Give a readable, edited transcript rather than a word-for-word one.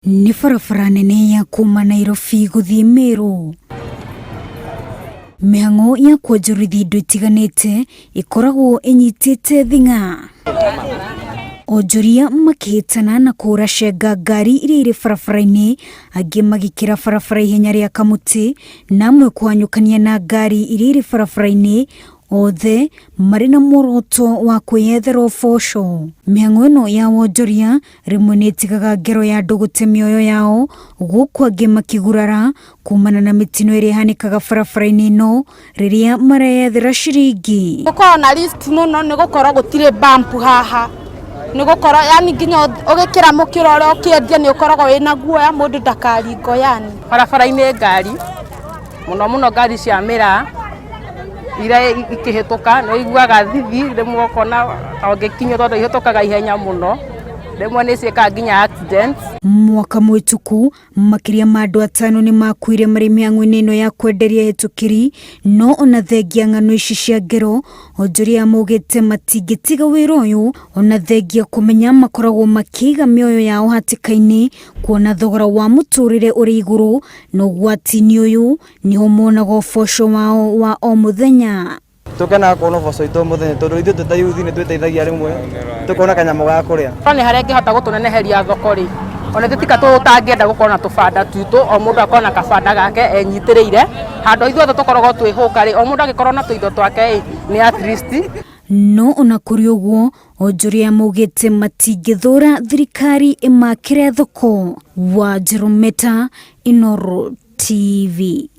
Nĩ barabara nene ya kuma Nairobi gũthiĩ Meru. Mĩhang'o ya kuonjorithia indo itiganĩte ĩkoragwo ĩnyitĩte thing'a. Onjoria makĩhĩtana na kũhũra cenga ngari iria irĩ barabara-inĩ, angĩ magĩkĩra barabara ihenya rĩa kamũtĩ, na amwe kũhanyũkania na ngari iria irĩ barabara-inĩ, othe marĩ na muoroto wa kwĩyethera ũboco. Mĩhang'o ĩno ya wonjoria Rĩmwe nĩ ĩtigaga ngero ya andũ gũte mĩoyo yao, gũkũ angĩ makĩgurara kumana na mĩtino ĩrĩa ĩhanĩkaga barabara-inĩ ĩno rĩrĩa mareyethera ciringi. Gũkoragwo na risk mũno nĩ gũkorwo gũtirĩ bump haha nĩ gũkorwo yani nginya ũgĩkĩra mũkĩra ũrĩa ũkĩendia nĩ ũkoragwo wĩna guoya mũndũ ndakaringwo yani. Barabara-inĩ ngari, mũno mũno ngari cia mĩraa iria ikĩhĩtũka nĩ ũiguaga thithi rĩmwe ũkona ta ũngĩkinywo tondũ ihĩtũkaga ihenya mũno, rĩmwe nĩ ciĩkaga nginya accident. Mwaka mũhĩtũku makĩria ma andũ atano nĩ makuire marĩ mĩhang'o-inĩ ĩno ya kwenderia ahĩtũkĩri, no ona thengia ng'ano ici cia ngero, onjoria maugĩte matingĩtiga wĩra ũyũ ona thengia kũmenya makoragwo makĩiga mĩoyo yao hatĩka-inĩ kuona thogora wa mũtũrĩre ũrĩ igũrũ na ũgwati-inĩ ũyũ nĩho monaga ũboco wao wa o mũthenya. Tũkenaga kuona ũboco witũ o mũthenya tondũ ithuĩ twĩ ta yuthi nĩ twĩteithagia rĩmwe tũkona kanyamũ ga kũrĩa. No nĩ harĩa ĩngĩhota gũtũneneheria thoko rĩ, ona ithuĩ tika tũtangĩenda gũkorwo na tũbanda twitũ, o mũndũ akorwo na kabanda gake enyitĩrĩire, handũ ithuothe tũkoragwo twĩhũka rĩ, o mũndũ angĩkorwo na tũindo twake ĩ, nĩ at least. No ona kũrĩ ũguo, onjoria maugĩte matingĩthũra thirikari ĩmakĩre thoko. Wanjirũ Meta, Inooro TV.